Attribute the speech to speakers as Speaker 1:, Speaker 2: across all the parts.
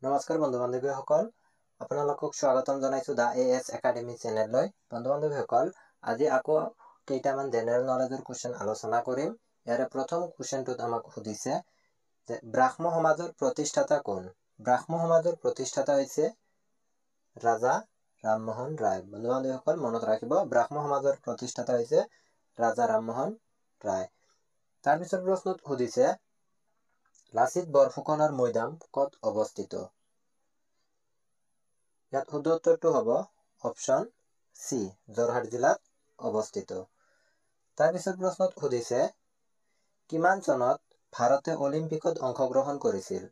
Speaker 1: নমস্কাৰ বন্ধু বান্ধৱীসকল, আপোনালোকক স্বাগতম জনাইছোঁ the A S academy চেনেললৈ। বন্ধু বান্ধৱীসকল, আজি আকৌ কেইটামান জেনেৰেল নলেজৰ কুৱেশ্যন আলোচনা কৰিম। ইয়াৰে প্ৰথম কুৱেশ্যনটোত আমাক সুধিছে যে ব্ৰাহ্ম সমাজৰ প্ৰতিষ্ঠাতা কোন? ব্ৰাহ্ম সমাজৰ প্ৰতিষ্ঠাতা হৈছে ৰাজা ৰামমোহন ৰায়। বন্ধু বান্ধৱীসকল, মনত ৰাখিব, ব্ৰাহ্ম সমাজৰ প্ৰতিষ্ঠাতা হৈছে ৰাজা ৰামমোহন ৰায়। তাৰপিছত প্ৰশ্নত সুধিছে লাচিত বৰফুকনৰ মৈদাম ক'ত অৱস্থিত? ইয়াত শুদ্ধ উত্তৰটো হ'ব অপশ্যন চি, যোৰহাট জিলাত অৱস্থিত। তাৰপিছত প্ৰশ্নত সুধিছে কিমান চনত ভাৰতে অলিম্পিকত অংশগ্ৰহণ কৰিছিল?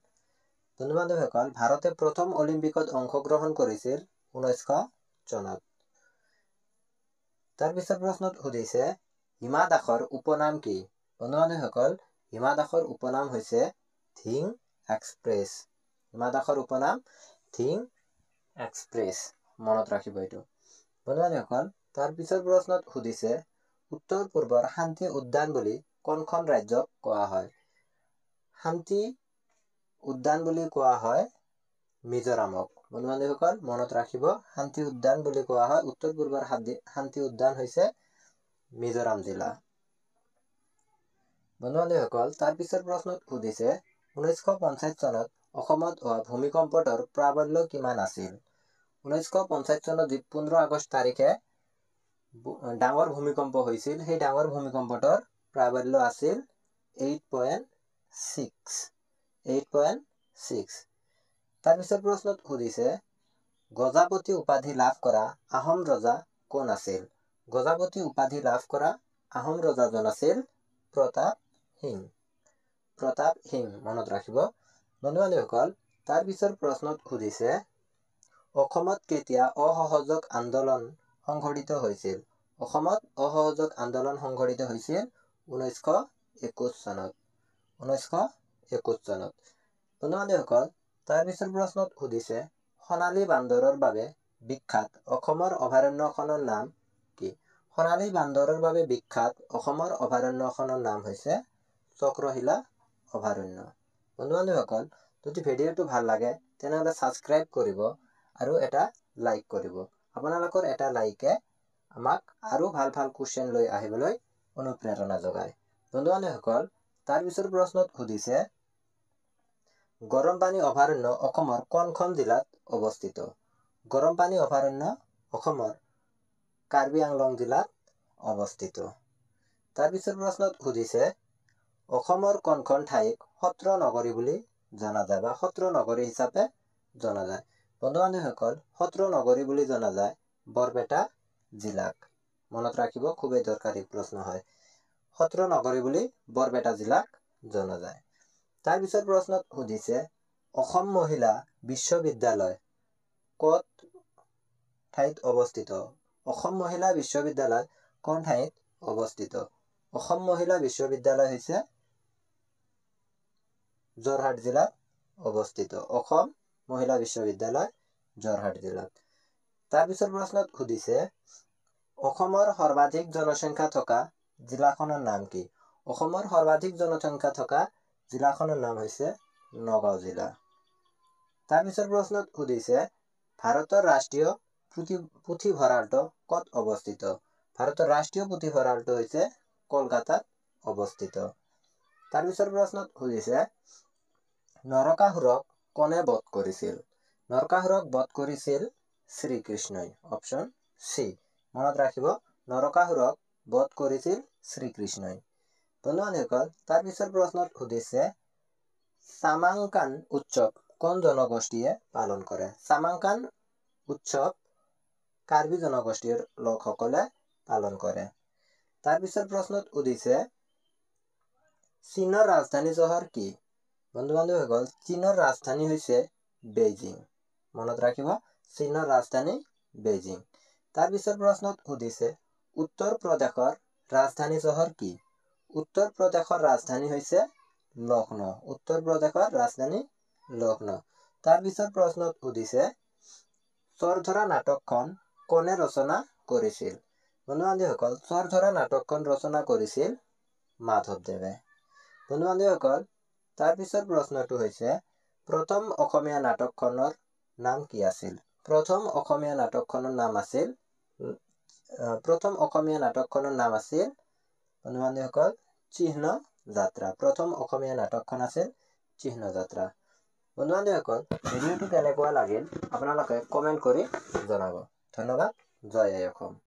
Speaker 1: বন্ধু বান্ধৱীসকল, ভাৰতে প্ৰথম অলিম্পিকত অংশগ্ৰহণ কৰিছিল 1900 চনত। তাৰপিছত প্ৰশ্নত সুধিছে হিমা দাসৰ উপনাম কি? বন্ধু বান্ধৱীসকল, হিমা দাসৰ উপনাম হৈছে ধিং এক্সপ্ৰেছ। হিমা দাসৰ উপনাম ধিং এক্সপ্ৰেছ, মনত ৰাখিব এইটো। বন্ধু বান্ধৱীসকল, তাৰপিছৰ প্ৰশ্নত সুধিছে উত্তৰ পূৰ্বৰ শান্তি উদ্যান বুলি কোনখন ৰাজ্যক কোৱা হয়? শান্তি উদ্যান বুলি কোৱা হয় মিজোৰামক। বন্ধু বান্ধৱীসকল, মনত ৰাখিব, শান্তি উদ্যান বুলি কোৱা হয় উত্তৰ পূৰ্বৰ শান্তি উদ্যান হৈছে মিজোৰাম জিলা। বন্ধু বান্ধৱীসকল, তাৰপিছৰ প্ৰশ্নত সুধিছে 1950 চনত অসমত হোৱা ভূমিকম্পটোৰ প্ৰাবল্য কিমান আছিল? 1950 চনত যি 15 আগষ্ট তাৰিখে ডাঙৰ ভূমিকম্প হৈছিল, সেই ডাঙৰ ভূমিকম্পটোৰ প্ৰাবল্য আছিল 8.6, 8.6। তাৰপিছৰ প্ৰশ্নত সুধিছে গজাপতি উপাধি লাভ কৰা আহোম ৰজা কোন আছিল? গজাপতি উপাধি লাভ কৰা আহোম ৰজাজন আছিল প্ৰতাপ সিং। প্ৰতাপ সিং, মনত ৰাখিব। বন্ধু বান্ধৱীসকল, তাৰপিছৰ প্ৰশ্নত সুধিছে অসমত কেতিয়া অসহযোগ আন্দোলন সংঘটিত হৈছিল? অসমত অসহযোগ আন্দোলন সংঘটিত হৈছিল 1921 চনত, 1921 চনত। বন্ধু বান্ধৱীসকল, তাৰপিছৰ প্ৰশ্নত সুধিছে সোণালী বান্দৰৰ বাবে বিখ্যাত অসমৰ অভয়াৰণ্যখনৰ নাম কি? সোণালী বান্দৰৰ বাবে বিখ্যাত অসমৰ অভয়াৰণ্যখনৰ নাম হৈছে চক্ৰশিলা অভয়াৰণ্য। বন্ধু বান্ধৱীসকল, যদি ভিডিঅ'টো ভাল লাগে তেনেহ'লে ছাবস্ক্ৰাইব কৰিব আৰু এটা লাইক কৰিব। আপোনালোকৰ এটা লাইকে আমাক আৰু ভাল ভাল কুৱেশ্যন লৈ আহিবলৈ অনুপ্ৰেৰণা যোগায়। বন্ধু বান্ধৱীসকল, তাৰপিছৰ প্ৰশ্নত সুধিছে গৰমপানী অভয়াৰণ্য অসমৰ কোনখন জিলাত অৱস্থিত? গৰমপানী অভয়াৰণ্য অসমৰ কাৰ্বি আংলং জিলাত অৱস্থিত। তাৰপিছৰ প্ৰশ্নত সুধিছে অসমৰ কোনখন ঠাইক সত্ৰ নগৰী বুলি জনা যায় বা সত্ৰ নগৰী হিচাপে জনা যায়? বন্ধু বান্ধৱীসকল, সত্ৰ নগৰী বুলি জনা যায় বৰপেটা জিলাক। মনত ৰাখিব, খুবেই দৰকাৰী প্ৰশ্ন হয়। সত্ৰ নগৰী বুলি বৰপেটা জিলাক জনা যায়। তাৰপিছৰ প্ৰশ্নত সুধিছে অসম মহিলা বিশ্ববিদ্যালয় ক'ত ঠাইত অৱস্থিত? অসম মহিলা বিশ্ববিদ্যালয় কোন ঠাইত অৱস্থিত? অসম মহিলা বিশ্ববিদ্যালয় হৈছে যোৰহাট জিলাত অৱস্থিত। অসম মহিলা বিশ্ববিদ্যালয় যোৰহাট জিলাত। তাৰপিছৰ প্ৰশ্নত সুধিছে অসমৰ সৰ্বাধিক জনসংখ্যা থকা জিলাখনৰ নাম কি? অসমৰ সৰ্বাধিক জনসংখ্যা থকা জিলাখনৰ নাম হৈছে নগাঁও জিলা। তাৰপিছৰ প্ৰশ্নত সুধিছে ভাৰতৰ ৰাষ্ট্ৰীয় পুথিভঁৰালটো ক'ত অৱস্থিত? ভাৰতৰ ৰাষ্ট্ৰীয় পুথিভঁৰালটো হৈছে কলকাতাত অৱস্থিত। তাৰপিছৰ প্ৰশ্নত সুধিছে নৰকাসুৰক কোনে বধ কৰিছিল? নৰকাসুৰক বধ কৰিছিল শ্ৰীকৃষ্ণই, অপশ্যন চি। মনত ৰাখিব, নৰকাসুৰক বধ কৰিছিল শ্ৰীকৃষ্ণই। বন্ধু বান্ধৱীসকল, তাৰপিছৰ প্ৰশ্নত সুধিছে চামাংকান উৎসৱ কোন জনগোষ্ঠীয়ে পালন কৰে? চামাংকান উৎসৱ কাৰ্বি জনগোষ্ঠীৰ লোকসকলে পালন কৰে। তাৰপিছৰ প্ৰশ্নত সুধিছে চীনৰ ৰাজধানী চহৰ কি? বন্ধু বান্ধৱীসকল, চীনৰ ৰাজধানী হৈছে বেইজিং। মনত ৰাখিব, চীনৰ ৰাজধানী বেইজিং। তাৰপিছৰ প্ৰশ্নত সুধিছে উত্তৰ প্ৰদেশৰ ৰাজধানী চহৰ কি? উত্তৰ প্ৰদেশৰ ৰাজধানী হৈছে লক্ষ্ণৌ। উত্তৰ প্ৰদেশৰ ৰাজধানী লক্ষ্ণৌ। তাৰপিছৰ প্ৰশ্নত সুধিছে চৰধৰা নাটকখন কোনে ৰচনা কৰিছিল? বন্ধু বান্ধৱীসকল, চৰধৰা নাটকখন ৰচনা কৰিছিল মাধৱদেৱে। বন্ধু বান্ধৱীসকল, তাৰপিছৰ প্ৰশ্নটো হৈছে প্ৰথম অসমীয়া নাটকখনৰ নাম কি আছিল? প্ৰথম অসমীয়া নাটকখনৰ নাম আছিল, প্ৰথম অসমীয়া নাটকখনৰ নাম আছিল বন্ধু বান্ধৱীসকল চিহ্ন যাত্ৰা। প্ৰথম অসমীয়া নাটকখন আছিল চিহ্ন যাত্ৰা। বন্ধু বান্ধৱীসকল, ভিডিঅ'টো কেনেকুৱা লাগিল আপোনালোকে কমেণ্ট কৰি জনাব। ধন্যবাদ। জয় আই অসম।